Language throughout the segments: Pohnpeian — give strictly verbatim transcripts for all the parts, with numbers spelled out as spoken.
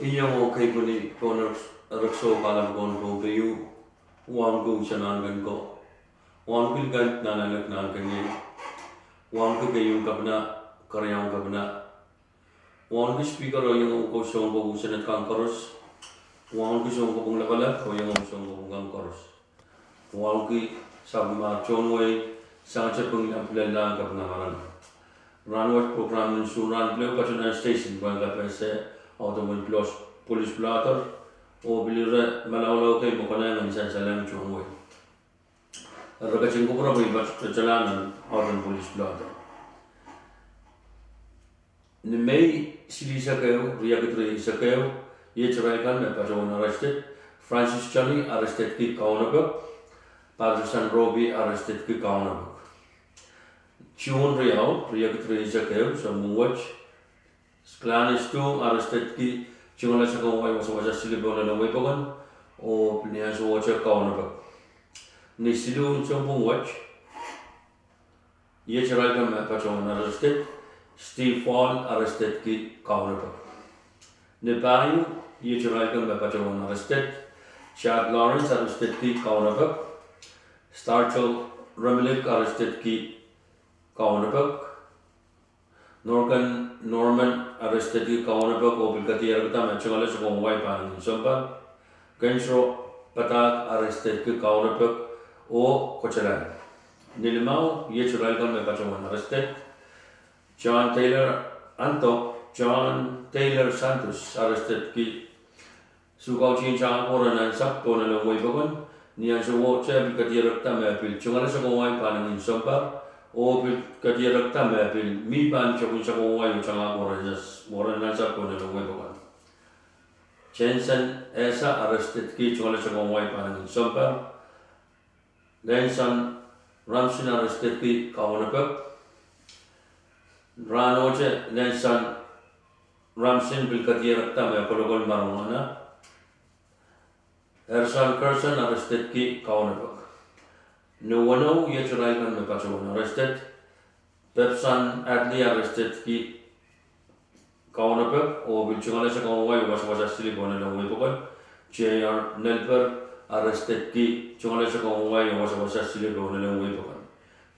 Iang oh keipweni pohn ereksou kahlap pohn Pohnpei, wauneki unsek nahnken ko, wauneki likan nan alek nahnken iei, wauneki keieun kepina, keriaun kepina, wauneki Speaker oh iang oh sounpwong senate kan koaros, wauneki sounkopwung lapalap oh iang oh sounkopwung kan koaros, wauneki sapwellimar tohn wehi, sangete Pwungla, Pwulella, Kepina Marain. Rahnwet program en Sounrahn pil patehng nan station pwehn kapehse audepen police blotter, oh pil ire malaulau kei me konehng en sansalehng tohn wehi. Ire ketin kupwure pwe I patohla nan audepen police blotter. Ni Mei silihsek ehu, riekid rieisek ehu, iet irail kan me patohwan arrested: Francis Johnny, arrestedki Kaunopek; Patterson Roby, arrestedki Kaunopek. June riau, riekid rieisek ehu, sounpwong wet, Sklanis Tung, arrestedki Tungoale Sekon Wai, wasawasa Sili, Pohnpei wehi pokon, oh pil ni ansowohte Kaunopek. Ni siluh sounpwong wet, iet irail kan me patohwan arrested: Steve Paul, arrestedki Kaunopek. Ni pahieu, iet irail kan me patohwan arrested: Chad Lawrence, arrestedki Kaunopek; Starchel Remlik, arrestedki Kaunopek; Norken Norman, arrestedki Kaunopek oh pil kadierekda me Tungoale Sekon Wai pahn ingin sounpar; Kensro Padahk, arrestedki Kaunopek, oh kotalail. Ni limau, iet irail kan me patohwan arrested: John Taylor Antok, John Taylor Santos, arrestedki Sukautihong Tangako rehn Ansapw, Pohnpei wehi pokon. Ni ansowohte pil kadierekda me pil Tungoale Sekon Wai pahn ingin sounpar, oh pil kadierekda me pil mi pahn tepin Sekon Wai oh Tangako rehn Ansapw, Pohnpei wehi pokon. Jensen Esa, arrestedki Tungoale Sekon Wai pahn ingin sounpar; Lenson Ramsin, arrestedki Kaunopek. Rahnohte Lenson Ramsin pil kadierekda me kolokol marohng ana. Erson Kerson, arrestedki Kaunopek. Ni weneu, iet irail kan me patohwan arrested: Pepson Adley, arrestedki Kaunopek oh pil Tungoale Sekon Wai, wasawasa Sili, Pohnpei wehi pokon; J R Nelper, arrestedki Tungoale Sekon Wai oh wasawasa Sili, Pohnpei wehi pokon;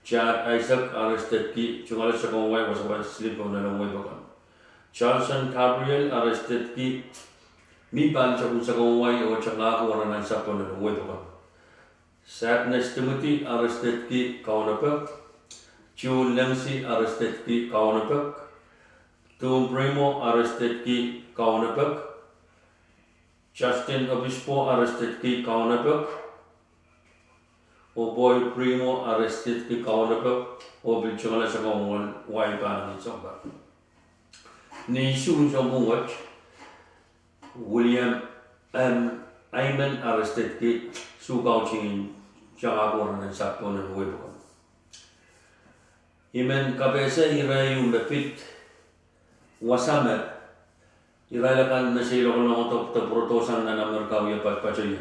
Chad Isaac, arrestedki Tungoale Sekon Wai, wasawasa Sili, Pohnpei wehi pokon; Johnson Gabriel, arrestedki mi pahn tepin Sekon Wai oh Tangako rehn Ansapw, Pohnpei wehi pokon; Sadness Timothy, arrestedki Kaunopek; June Lengsi, arrestedki Kaunopek; Tung Primo, arrestedki Kaunopek; Justin Obispo, arrestedki Kaunopek; oh Boy Primo, arrestedki Kaunopek oh pil Tungoale Sekon Wai pahn ingin sounpar. Ni isuh sounpwong wet, William M. Hyman, arrestedki Sukautihong Tangako rehn Ansapw, Pohnpei wehi pokon. I men kapehse ire ieu me pid wasa me irail akan me sei lokolongdo de pwurodo sang nan Amerika wie patpato ie.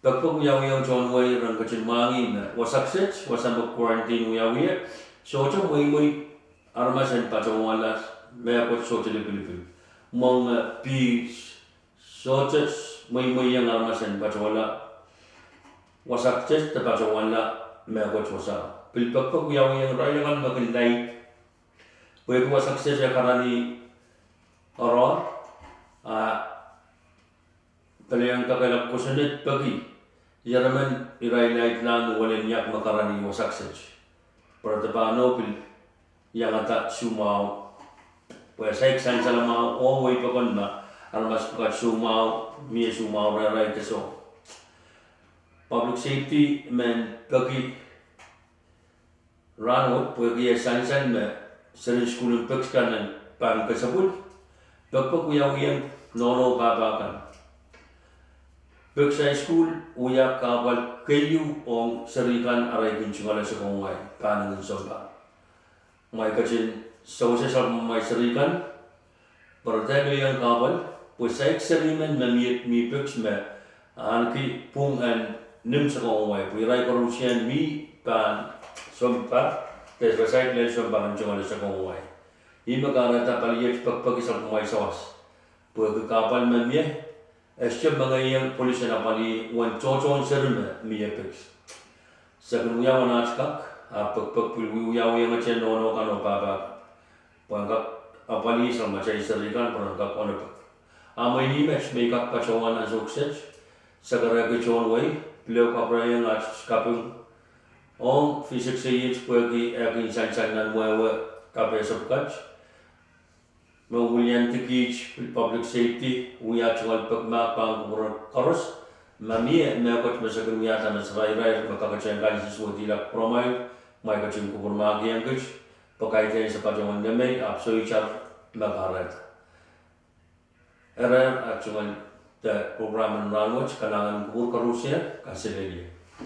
Pekpek wiawiong tohn wehi ren ketin mwahngih me wasa kiset, wasa me quarantine wiawi ie, sohte mweimwei aramas en patohwala mehkot, sohte lipilipil. Mwenge pihs, sohte mweimweiong aramas en patohwala wasa kiset de patohwala mehkot wasa. Pil pekpek wiawiong irail akan me kin laid, pwehki wasa kiset e karanih oaroahr, a pelian kakehlaka kosonned peki ieremen irail laidlahn welen iak me karanih wasa kiset. Pwe re de pahn oh pil iangada soumwahu, pwe saik sansal mwahu oh wehi pokon ma aramas pwukat soumwahu, mie soumwahu rehrail de soh. Public safety men peki rahnwet pwehki e sansal me seri sukuhl en pek kan en pahn kesepwil. Pekpek wiawiong nohno pahpa kan. Pek sai sukuhl wia kahpwal keieu ong seri kan arail kin tungoale sokohng wai pahn ngehn sounpar. Mwail ketin sewese sapwellimamwail seri kan pwe re dehr iang kahpwal, pwe saik seri men me mie, mie pek me ahneki pwung en nim sokohng wai, pwe irail koarusie mi pahn sounpar, de re saik lel sounpar en tungoale sokohng wai. Ih me kahrehda paliet pekpeki sapwellimamwail sawas. Pwehki kahpwal me mie, e sohte mengeiong polis en apwalih uwen tohtohn seri me mie peki. Se kin wia uwen aht kak, ahpw pekipek pil wiwiawihong atail nohno kan oh pahpa kan, pwehn kak apwalih sang atail seri kan pwe ren kak onopek. A mwein met me I kak patohwan ansou kiset, se kerehki tohn wehi, pil ehu kapwurehiong aht kaping ong physics aid pwehki e kin sansal nan wehwe kapehse pwukat me wiliandi kiht pil public safety wia tungoal peki mahk pahn kupwur koaros. Ma mie mehkot me se kin wiahda me se irair me kakete en kansiswedihla kupwuramwail, kumwail ketin kupwur mahkiong kiht, pwe kaidehn se patohwan nemei ahpw soh itar me kahrehda. Eri, a tungoal de program en rahnwet, kalahngan en kupwur koarusie, kaselehlie.